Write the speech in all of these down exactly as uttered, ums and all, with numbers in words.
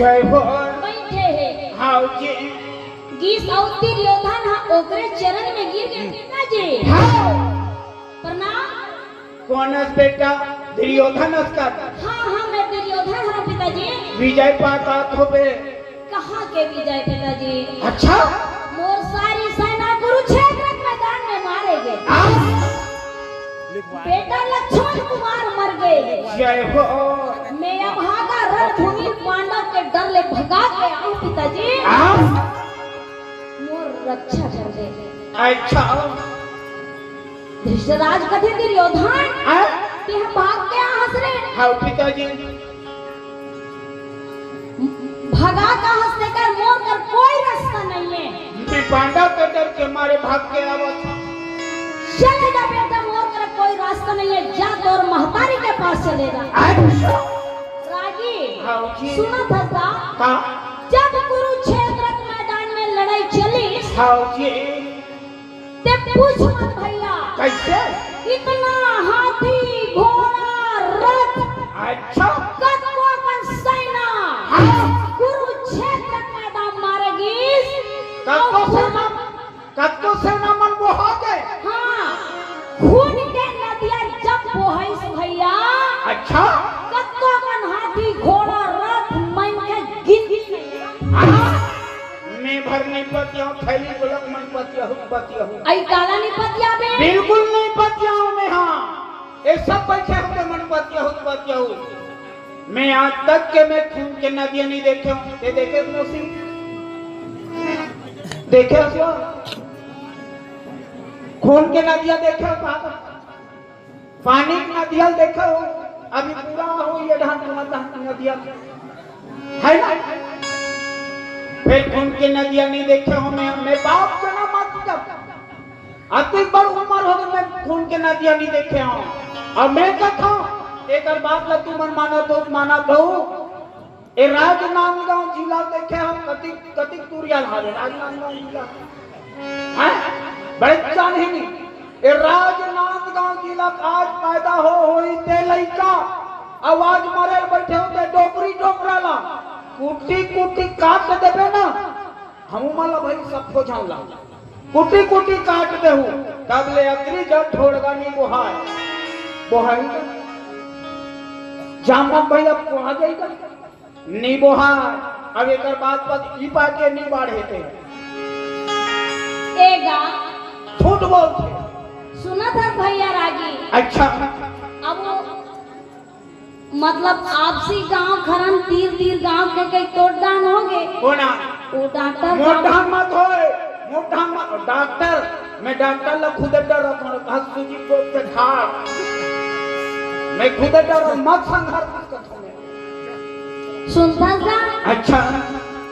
जय हो। बैठे हे। हाव जी। गीस अउ दुर्योधन ह ओकरे चरण में गिर गे, पिताजी। हाव। प्रणाम। कोन अस बेटा? दुर्योधन अस का? हाँ, हाँ, मैं दुर्योधन हूँ, पिताजी। विजय पात आत होबे। कहाँ के विजय, पिताजी? अच्छा? मोर सारी सेना कुरुक्षेत्र के मैदान में मारे गे। आ? बेटा लक्ष्मण कुमार मर गे। जय हो। मैं अभागा रणभूमि पांडव के डर ले भगा के आऊं, पिताजी। आ? मोर रक्षा कर दे। अच्छा। धृतराज कथे, दुर्योधन, हाँ? तें भाग के आहस रे। हाँ, पिताजी। भगा के आहस तेकर मोर कर कोई रास्ता नहीं है। मैं पांडव के डर के मारे भाग के आवत हूँ। चले जा बेटा, मोर कर कोई रास्ता नहीं है, जा तोर महतारी के पास चले जा। अच्छा। रागी, हाँ जी। सुनत हस का? का? जब कुरुक्षेत्र के मैदान में लड़ाई चली, हाँ जी। ते पूछ मत भैया। कैसे? इतना हाथी, घोड़ा, रथ, अच्छा। कतको अकन सेना, हाँ। कुरुक्षेत्र के मैदान मारे गिस। कतको अउ सेना, कतको सेना मन बोहा गे। हाँ, खून के नदिया जब बोहाइस भैया। अच्छा। कतको अकन हाथी, घोड़ा, रथ मन के गिनती नहीं। हाँ। मैं भर नहीं पतियाऊँ, थैली बोलक मन पतियाहू, पतियाहू। अई काला नहीं पतियाबे? बिल्कुल नहीं पतियाऊँ मैं, हाँ। ये सब बैठे होते मन पतियाहू, पतियाहू। मैं आज तक के मैं खून के नदियाँ नहीं देखे हूँ। ये देखे मौसी? देखे हस वो? खून के नदियाँ देखे हो कहाँ पर? पानी के नदिया ल देखो, अभी पूरा हो ये ढांढुआ नदिया, है ना? फिर खून के नदिया नहीं देखे हो, मैं, मैं बाप के ना मत जब अति बड़ उम्र हो गई, मैं खून के नदिया नहीं देखे हो। अब मैं कहता हूँ, एक बात ला तुमन मानत हो, मानत हो, ए राजनांदगांव जिला देखे हम कतिक, कतिक दूरिया ल हावे राजनांदगांव जिला। हैं? बड़े चान ही नहीं। ए राजनांदगांव जिला का आज पैदा हो होई ते लइका, अउ आज मरे ल बैठे हो ते डोकरी डोकरा ला कुटी कुटी काट देबे ना। हमू मन ला भाई सब खोजन ला कुटी कुटी काट देहू, तब ले अतरी जब ढोड़गा नी बोहाय। बोहाई का? जामन भैया बोहा जाई का? नी बोहाय। अब एकर बात पत ई पाके नी बाढ़े ते। एगा। झूठ बोलथे। सुनत हस भैया रागी। अच्छा। अब वो मतलब आपसी गांव खरन तीर तीर गांव के कई तोड़ डान हो गे। कोना? वो डॉक्टर मोर साहब। डान मत होय, मोर डान मत, डॉक्टर, मैं डॉक्टर ला खुदे डरत हूँ, कहा सूजी को से खा। मैं खुदे डर मत संघर्ष कर। सुनता जा। अच्छा।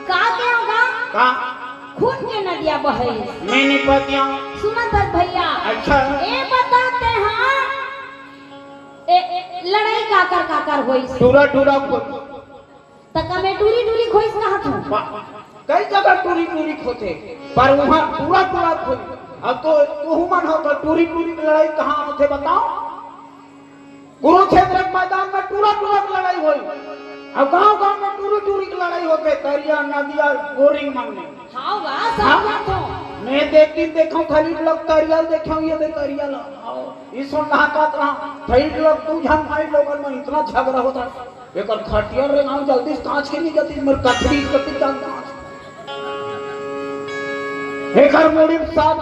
का के होगा? का? खून के नदिया बहे। मैं नहीं पतिया। सुनत हस भैया। अच्छा। ए बताते हाँ। ए, ए, लड़ाई काकर काकर होइस? टूरा टूरा खुद। त का में टूरी टूरी खोइस कहा तू? बा-, कई जगह टूरी टूरी खोथे, पर वहाँ टूरा टूरा खोई। अब तो तुहू मन हो तो टूरी टूरी की लड़ाई कहाँ होथे बताओ? कुरुक्षेत्र के मैदान में टूरा टूरा की लड़ाई होई। अब गांव गांव में टूरी टूरी की लड़ाई होथे, दरिया, नदिया, बोरिंग मन में। हाँ, वाह, हाँ? समझत हो। मैं देख दिन देखा, थैली लग तरिया ल देखा, ये दे तरिया ल। हाँ, ई सुन नहा कात रहा, थैली लग दू झन भाई लोगन में इतना झगड़ा होता। एकर खटिया रे नाम जल्दी से कांच के नहीं जाती, मेरे कथरी कथरी जान कांच। एकर मुड़ी साथ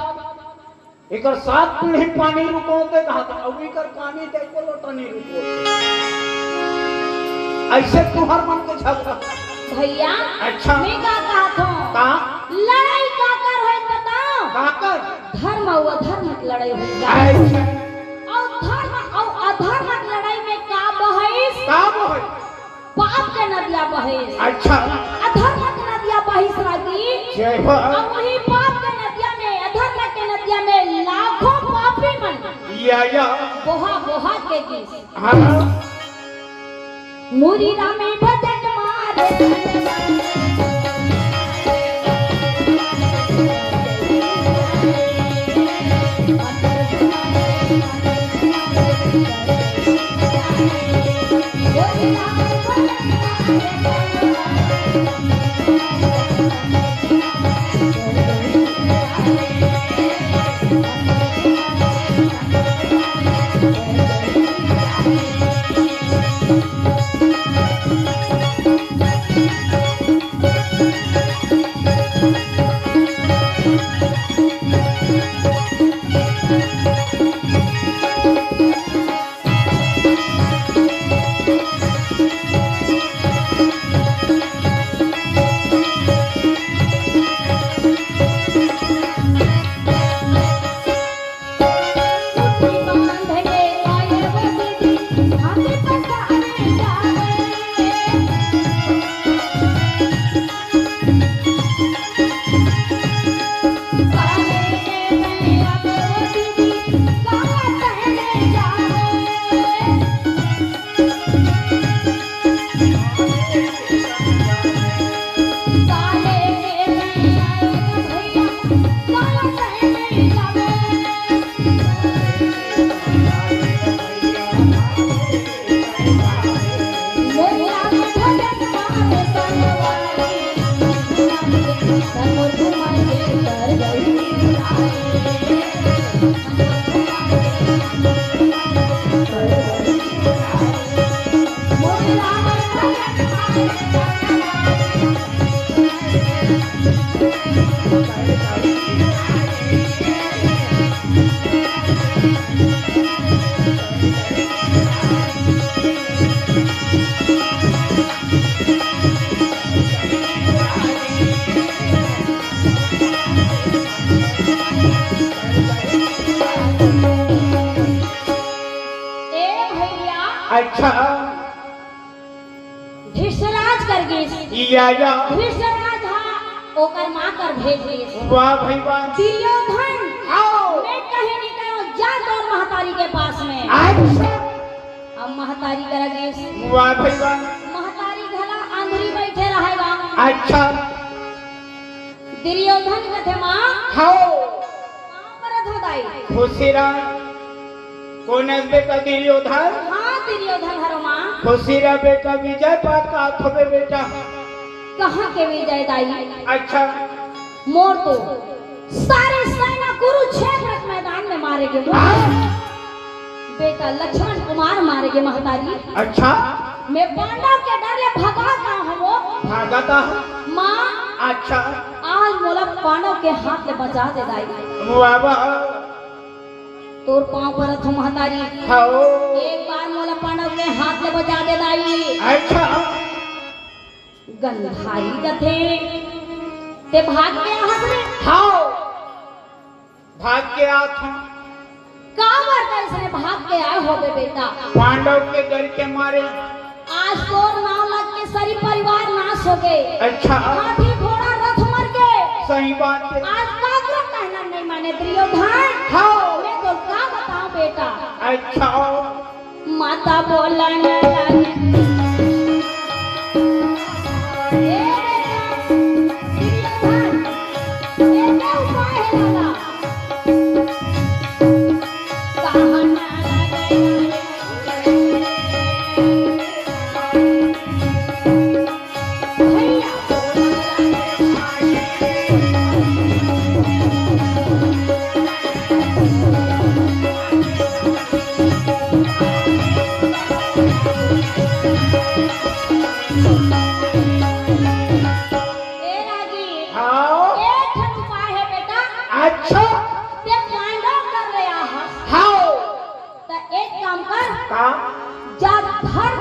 एकर सात पीढ़ी पानी रुकोते कहा था, अउ एकर पानी ते एको लोटा नहीं रुकोते। ऐसे तुहर मन के झगड़ा। भैया, अच्छा। मैं का कहत हूँ? का? लड़ाई काकर होई बताओ? काकर? धर्म अउ अधर्म के लड़ाई होई। अच्छा। अउ धर्म अउ अधर्म के लड़ाई में का बहस? का बहस? पाप के नदिया बहिस। अच्छा। अधर्म के नदिया बहिस रागी। जय हो। अउ वही पाप के नदिया में, अधर्म के नदिया में लाखों पापी मन या, या। बोहा, बोहा के गिस। हाँ। मुरी रामे भजन मारे। अच्छा। धृतराज कर गिस। या, या। धृतराज हा ओकर माँ कर भेज दिस। वाह भाई वाह। दुर्योधन हाँ। मैं कहीं नहीं करो, जा तोर महतारी के पास में। अच्छा। अब महतारी करा गिस। वाह भाई वाह। महतारी घला अंदरी बैठे रहे बा। अच्छा। दुर्योधन कथे माँ। हाँ। पाँव परत हो दाई। खुशी रह। कोन अस बेटा दुर्योधन? हाँ, दुर्योधन हरो माँ। खुशी रह बेटा, विजय पात का आत होबे बेटा। कहाँ के विजय दाई? अच्छा। मोर तो सारे सेना कुरुक्षेत्र के मैदान में मारे गे। हाँ। बेटा लक्ष्मण कुमार मारे गे महतारी। अच्छा। मैं पांडव के डर ले भगा का हूँ। भागा का? माँ। अच्छा। आज मोला पांडव के हाथ ले बचा दे दाई। वाह वाह। तोर पाँव परत हूँ महतारी। हाँ। एक बार मोला पांडव के हाथ ले बचा दे दाई। अच्छा। गंधारी कथे, ते भाग के आहस रे? हाँ। भाग के आत हूँ। काबर तइसने भाग के आए होबे बेटा? पांडव के डर के मारे। आज तोर नाव लग के सरी परिवार नाश हो गे। अच्छा। हाथी घोड़ा रथ मर गे। सही बात है। आज काकरो कहना नहीं माने दुर्योधन। हाँ। मैं तो का बताऊं बेटा? अच्छा। माता बोला न लागे। ए बेटा, दुर्योधन, एके उपाय है दादा। कहा ना लागे। ए रागी, हाँ। एक ठन उपाय है बेटा। अच्छा। ते पांडव कर ले आहा। हाँ। त एक काम कर। का? जा धर्म